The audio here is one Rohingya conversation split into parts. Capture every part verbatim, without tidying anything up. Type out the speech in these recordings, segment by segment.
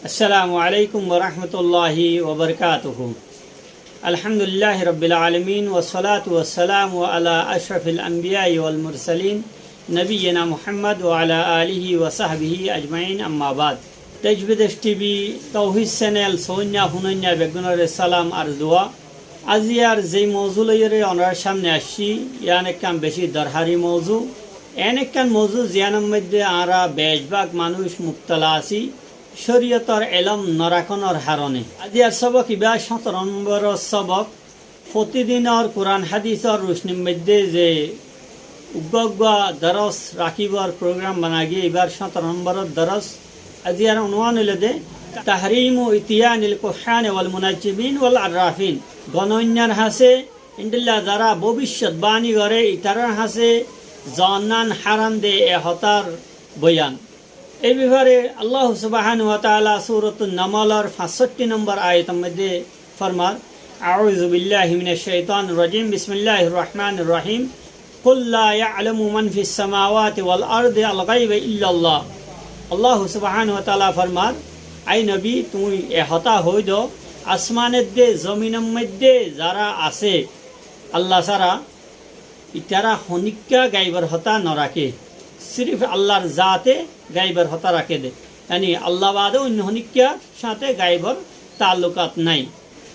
السلام عليكم ورحمة الله وبركاته. الحمد لله رب العالمين، والصلاة والسلام على أشرف الأنبياء والمرسلين، نبينا محمد وعلى آله وصحبه أجمعين، أما بعد. Dec Bidec T V, Tawhid Channel, sóinna fúnoinna beggúnoré salam ar dua. Aziyar zei mouzu loiyóre onorar sámne aiccí, yián ekkán beci dorhari mouzu. En ekkán mouzu ziyánor moiddé añára becbák manúic mubtala así, córiyotor elóm norakónor haróne. Aziyar sóbok ibá sóñtoro nombor sóbok. Fotidinor Kuran hádisor rucnir moiddé ze uggúa uggúa doros rakíbar program bana giyé, ibár sóñtoro nombor doros. Aziyar unwan óilde, تحريم إتيان الكهان والمنجمين والعرافين. Gonoinnar hañsé, endilla zará bóbiccot bani goré, itarár hañsé zonnán háram de e hotár boyan. E bafare Allah subhanahu wa taala Suratun Namlor fañsótti nombor ayator moiddé formar, أعوذ بالله من الشيطان الرجيم، بسم الله الرحمن الرحيم، قل لا يعلم من في السماوات والأرض الغيب إلا الله. Allah subhanahu wa taala formar, ai nobi, tuñí e hotá hoóido, asmanor de, zominor moiddé zará asé, Allah sára, itará honikká gaibor hotá noraké, sirif Allahr zate gaibor hotá raké de. Yáni Allah baade oinno honikkár sáñte gaibor taallukat nái.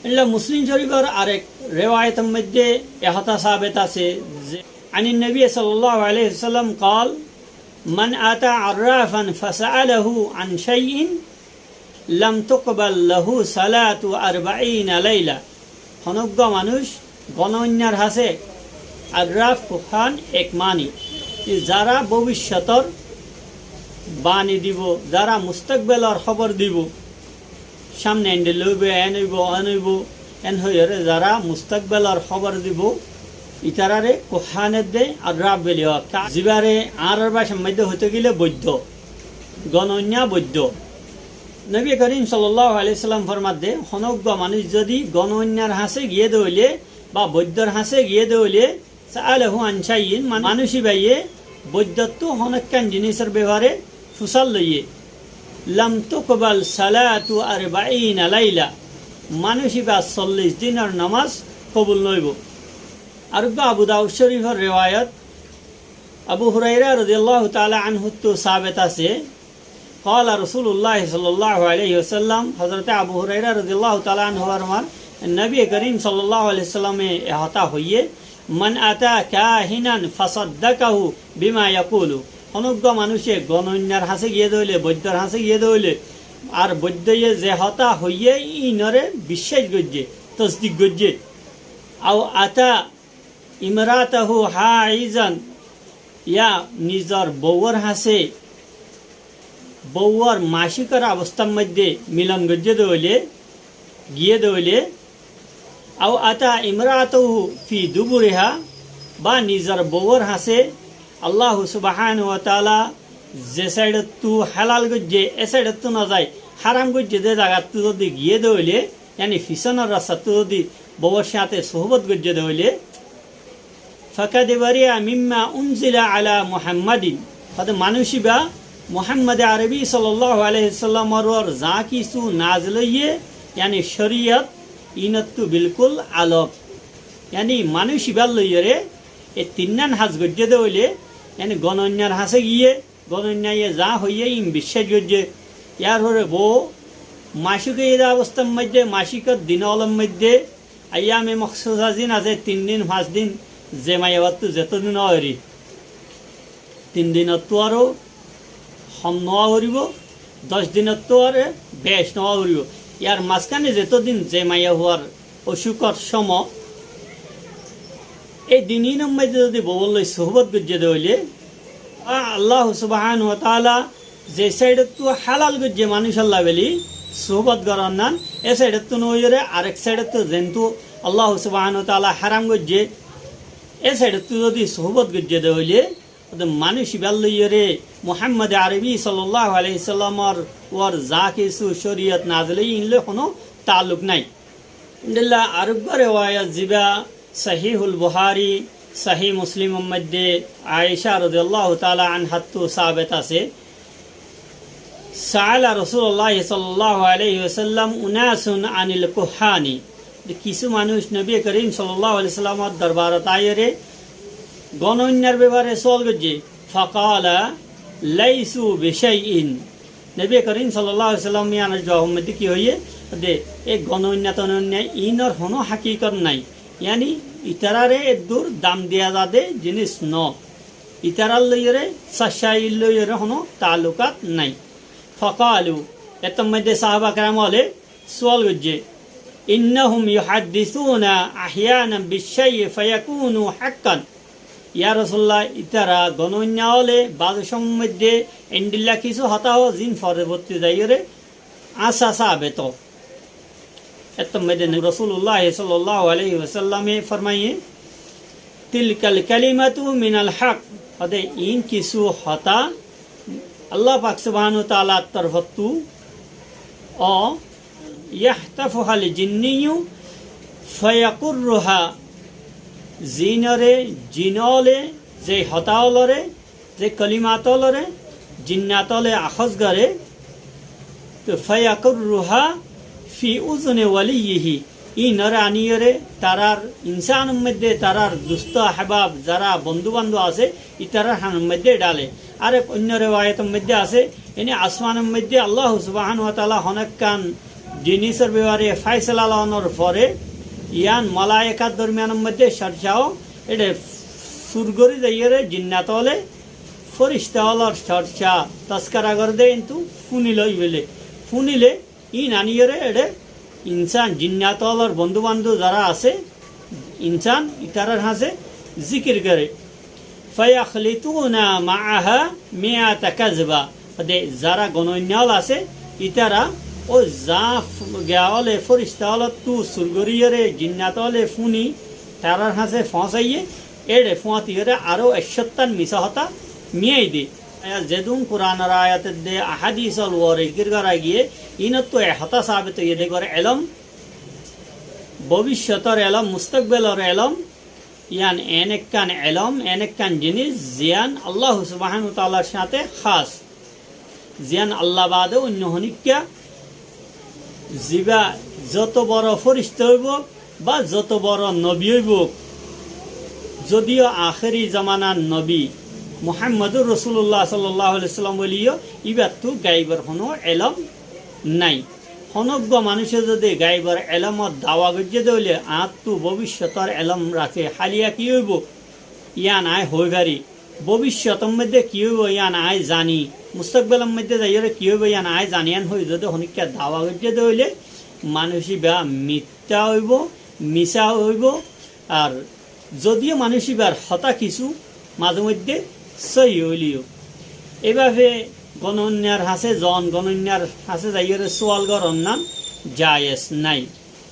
Endilla Muslim Córifor arek rewayetor moiddé e hotá sabet asé ze, عن النبي صلى الله عليه وسلم قال: من أتى عرافا فسأله عن شيء لم تقبل له صلاة أربعين ليلة. Honó uggúa manúic gonoinnar hañsé, arraf kuhán ek mani, zará bóbiccotor bani dibo, zará mustakbelor hóbor dibo, sámne endilla óibo, en óibo, en óibo, en hoiyóre zará mustakbelor hóbor dibo, itaráre kuhán edde arraf buli hoó. Zibáre añárar bácar moiddé hoitó gile boiddo, gonoinna boiddo. Nobi Korim sallallahu alaihi wasallam formadde, honó uggúa manúic zodi gonoinnar hañsé giyé de óile ba boiddor hañsé giyé de óile, سأله عن شيء, man-, manúic ibáye boiddottú honó ekkán jinísor bafare fusár loiyé, لم تقبل صلاة أربعين ليلة, manúic ibár sollic dinor nomás kobul noóibo. Ar uggúa Abu Dawud Córifor rewayot, Abu Huraira rodiyallahu taala anhuttú sabet asé, قال رسول الله صلى الله عليه وسلم, Hozrote Abu Huraira rodiyallahu taala anhu formar, Nobi Korim sallallahu alaihi wasallame e hotá hoiyé, من أتى كاهنا فصدقه بما يقول. Honó uggúa manúice gonoinnar hañsé giyé de óile, boiddor hañsé giyé de óile, ar boiddoye ze hotá hoiyé, iínoré biccác goijjé, tosdik goijjé. أو أتى امرأته حائضا, ya nizor bouwor hañsé, bouwor macikor obostár moiddé milon goijjé de óile, giyé de óile, أو أتى امرأته في دبرها, ba nizor bouwor hañsé Allahu subhanahu wa taala ze saidottú hálal goijjé, e saidottú no zai, háram goijjé de zagattú zodi giyé de óile, yáni fisónor rastattú zodi bouwor sáñte suhbot goijjé de óile, فقد برئ مما أنزل على محمد. Hoóde manúic ibá Muhammade Arobi sallallahu alaihi wasallamor uore zaá kissú nazil óiye, yáni córiyot, iínottú bilkúl alok. Yáni manúic ibár loiyóre e tinnán ham goijjé de óile, yáni gonoinnar hañsé giyé, gonoinnaye zaá hoiyé iín biccác goijjé. Yárfore bou macik óiye de obostár moiddé, macikor din ólor moiddé, aiyáme moksusa zin asé, tin din, fañs din, ze maiyafuattú zetódin óiyor, tin dinottú aró hom no ówa foribó, doc dinottú aró bec no ówa foribó. Yar mazkáne zetódin ze maiyafuar ocúkor cómo, e din iínor moiddé zodi bouwor loi suhbot goijjé de óile, a-, Allahu subhanahu wa taala ze saidottú hálal goijjé manúicolla buli suhbot goronnán, e saidottú no óiyore arek saidottú zeéntu Allahu subhanahu wa taala háram goijjé, e saidottú zodi suhbot goijjé de óile, manúic ibár loiyóre Muhammade Arobi sallallahu alaihi wasallamor uore zaá kissú córiyot nazil óiye iín loi honó taalluk nái. Endilla areggúa rewayot zibá Sahihul Buhari, Sahih Muslimor moiddé Aisha rodiyallahu taala anhattú sabet asé, سأل رسول الله صلى الله عليه وسلم أناس عن الكهان. Kissú manúic Nobi Korim sallallahu alaihi wasallamor dorbarot aiyóre gonoinnar befare sual goijjé. فقال ليسوا بشيء. Nobi Korim sallallahu alaihi wasallam iyanor juabor moiddé ki hoiyé? De, e gonoinna tonoinna inor hono hakikot nai. Yáni itarare eddur dam diya zade jinis no. Itarar loiyóre, sacca ir loiyóre hono taallukat nai. فقالوا, ettór moiddé sahaba keram óle sual goijjé, إنهم يحدثون أحيانا بالشيء فيكون حقا. Ya Rasulullah, itara gonoinna óle baze cómor moiddé endilla kissú hotá hoó zin foroborti zaiyóre asá sabet ó. Ettór moiddé Rasulullah sallallahu alaihi wasallame formaiyé, تلك الكلمة من الحق. Óde in kissú hotá Allah pak subhanahu wa taalar torfottu ó. يخطفها الجني فيقرها. Zinore, jin óle, ze hotá ólore, ze kolimat ólore, jinnat óle ahóz gore, to فيقرها في أذن وليه. Inore aniyóre tarar insan moiddé, tarar dusto ahbab, zara bondu bandu asé, itarar hanor moiddé dhale. Arek oinno rewayetor moiddé asé, ene asmanor moiddé Allah subhanahu wa taala honokkan jinisor befare faisala lonor fore, iyan malaikar dormiyanor moiddé corca ó, ede sur gori zaiyóre jinnat óle, forista ólor corca, tazkara gorede, kintu funilo ibáye. Funile in aniyóre ede insan, jinnat ólor bondu bandu zara asé, insan, itarar hañse zikir gore. فيخلطون معها مائة كذبة. Óde zara gonoinna ól asé, itara ó za f-, giya óle forista ólottu sur goriyóre jinnat óle funi tarar hañse foóñsaiyé, ede foóñtiyóre aró ekcóttan misá hotá miyai de. Zedún Kuranor ayat edde ahadis ól uore zikir gora giyé, inottu e hotá sabet óiye de gore elóm, bobiccotor elóm, mustokbelor elóm, iyan en ekkan elóm, en ekkan jinis, ziyan Allah subhanahu wa taalar sáñte hás. Ziyan Allah bade oinno honikka, ziba zoto boro forista óibou, ba zoto boro nobi óibou, zodiyo ahéri zomanar nobi Muhammadur Rosulullah sallallahu alaihi wasallam óileyo, ibattu gaibor hono elóm nai. Honóggua manúice zodi gaibor elómor dawa goijjé de óile, añáttu bobiccotor elóm raké, háliya ki óibou, iyan aññí hoi fari. Bobiccotor moiddé ki óibou, iyan aññí zani. Mustokbelor moiddé zaiyóre ki óibou, iyan aññí zani, en hoi zodi honikka dawa goijjé de óile, manúic iba mittá óibou, misá óibou, ar zodiyo manúic ibar hotá kissú maze moiddé sóiyi óileyo. Eibabe gonoinnar hañse zon, gonoinnar hañse zaiyóre sual goron nan jayes nai.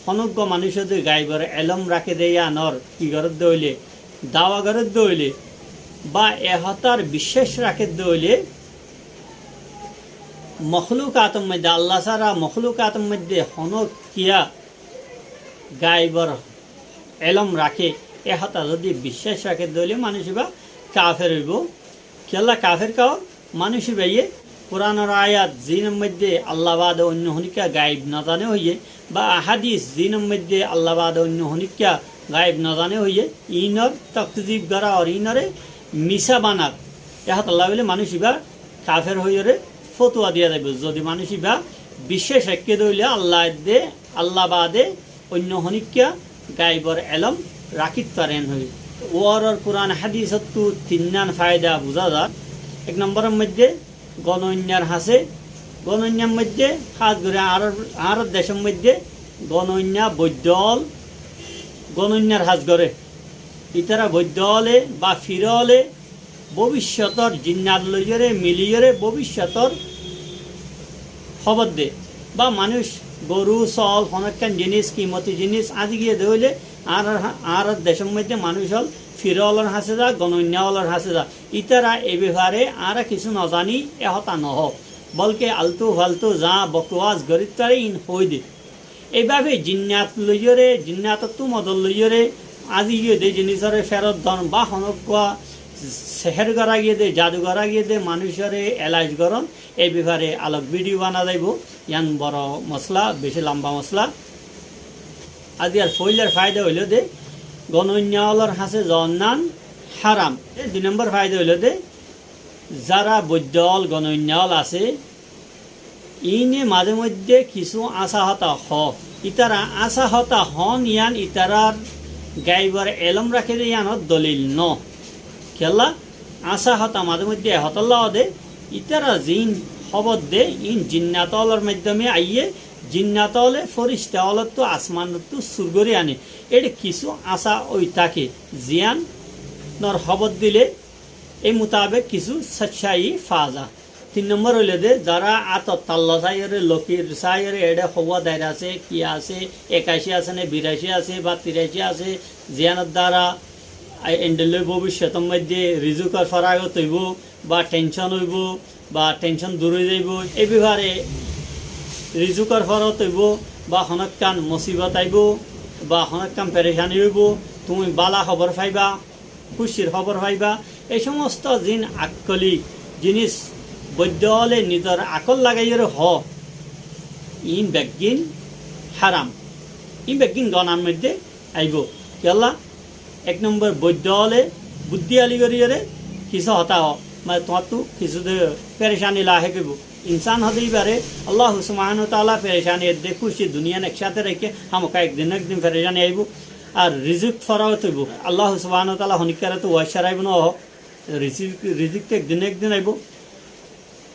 Honóggua manúic zodi gaibor elóm raké de iyanor ki gorédde óile, dawa gorédde óile, ba e hotár biccác rakédde óile, moklukator moiddé, Allah sára moklukator moiddé honókkiya gaibor elóm raké, e hotá zodi biccác rakédde óile manúic iba kafer óibou. Kiyólla kafer kafor? Manúic ibaye Kuranor ayat zinor moiddé Allah bade oinno honikka gaib no zane hoiyé, ba ahadis zinor moiddé Allah bade oinno honikka gaib no zane hoiyé, inor tokzib gora ar inore misá banar. E hotálla bóle manúic iba kafer hoiyóre fotuwa diya zaibou. Zodi manúic iba biccác raikké de óile Allah edde, Allah bade oinno honikka gaibor elóm rakít fare en hoi. Uoror Kuran hadisottú tinnán faida buzá zar. Ek nomboror moiddé gonoinnar hañse, gonoinnar moiddé hás gorí añárar, añárar decór moiddé gonoinna boiddo ól gonoinnar hás goré. Ítara boiddo óle ba fir óle bobiccotor jinnat loiyóre miliyóre bobiccotor hóbor de. Ba manúic goru, sóol, honókkan jinis, kimoti jinis azi giyé de óile añárar, añárar decór moiddé manúic ól fir ólor hañse za, gonoinna ólor hañse za. Ítara e befare añára kissú no zani e hotá no hoó, bolke altú faltú za bokwas gorí fare in hoi de. Eibabe jinnat loiyóre, jinnatottú modot loiyóre azi giyé de jinisoré ferot don ba honóggua sehér gorá giyé dé, jadu gorá giyé dé, manúicoré elaj gorón, ei bifare alok bídiyo bana zaibou. Yián boro mosola, beci lamba mosola. Aijjar foóilar faida óilo dé, gonoinna ólor hañsé zoonnán háram. E dui nombor faida óilo dé, zara boiddo ól, gonoinna ól asé, iíne mazé moidde kissú áñsa hotá hoó. Ítara áñsa hotá hoón yián ítarar gaibor elóm raké dé yiánor dolil noó. Kiyólla? Áñsa hotá mazé moidde e hotálla hoó dé, ítara ziín hóbor dé, iín jinnat ólor maiddóme aiyé, jinnat óle fóricta ólottú asmanottú sur gorí ané. Éçe kissú áñsa ói táke, ziyánor hóbor dilé e mutabek kissú saccáyi faa za. Tin nombor óilo dé, zará átot tallo saiyóre, lokir saiyóre, éçe houwá dair asé, ki asé, ekaci asé né, biraci asé ba tiraci asé, ziyánor duara endilla bóbiccotór moidde rizukor foragot óibou, ba thencon óibou, ba thencon dur ói zaibou, e bifare rizukor foragot óibou, ba honókkan mosibot aibou, ba honókkan ferecani óibou, tuñí bála hóbor faiba, kúcir hóbor faiba, e somosto ziín akkoli jinis boiddo óle nizor akól lagaiyóre hoó, iín beggín háram. Iín beggín gonar moidde aibou. Kiyólla? Ek nombor, boiddo óle buddíyali goríyore kissú hotá hoó, mane tuáñttú kissú de ferecani lahék óibou. Insán hoó dé íbare Allahu subhanahu wa taala ferecani edde kúci duniyan eksáte raikké, hámaka ek din na ek din ferecani aibou. Ar rizuk foragot óibou. Allahu subhanahu wa taala honíkkáre tó wáiccá raibou noó, rizuk, rizuk tó ek din na ek din aibou.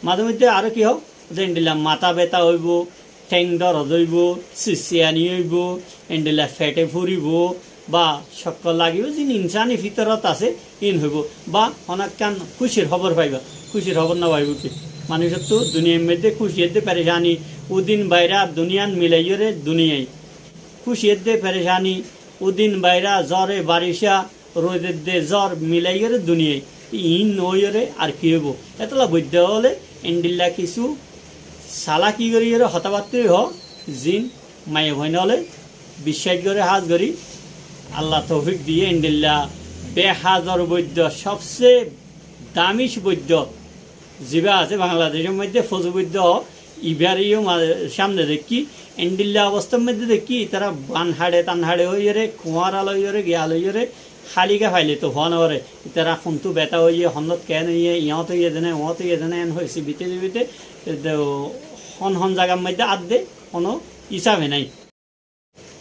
Mazé moidde aró ki hoó? Ze endilla matá beta óibou, theng dorod óibou, sisiyani óibou, endilla fete furibou, ba cokkor lagibou, ziín insani fitorot asé, iín óibou. Ba honókkan kúcir hóbor faiba, kúcir hóbor no faibou ki? Manúicottú duniyair moidde kúci edde ferecani, udin baira duniyan milaiyóre duniyai. Kúci edde ferecani, udin baira zore baricá, roid edde zor milaiyóre duniyai, iín no óiyore ar ki óibou? Etolla boiddo óle endilla kissú salaki goríyore hotábattá hoó, ziín maiyafuain óle biccác goré hás gorí. Allah toufik diyé endilla beházor boiddo, sobse damic boiddo zibá asé Bangladecór moidde fozu boiddo, ibáre yó ma-, samne deikkí, endilla obostár moidde deikkí, ítara ban haçe, tan haçe óiyore, kuáñra loiyore, giya loiyore, háliga faile to hoó no fare. Ítara hontú beta óiye, honnót keén óiye, iáñt óiye dé né, uáñt óiye dé né, en hoiyé, sibite sibite, e de, hon hon zagar moidde adde, honó isabe nái.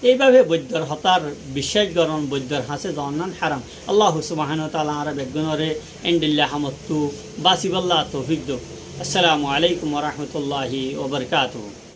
Eibábe boiddor hotár biccác gorón, boiddor hañsé zoonnán háram. Allahu subhanahu wa taala añára beggúnoré endilla hamottú basibálla toufik douk. Assalamu alaikum wa rahmatullahi wa barakatuhu.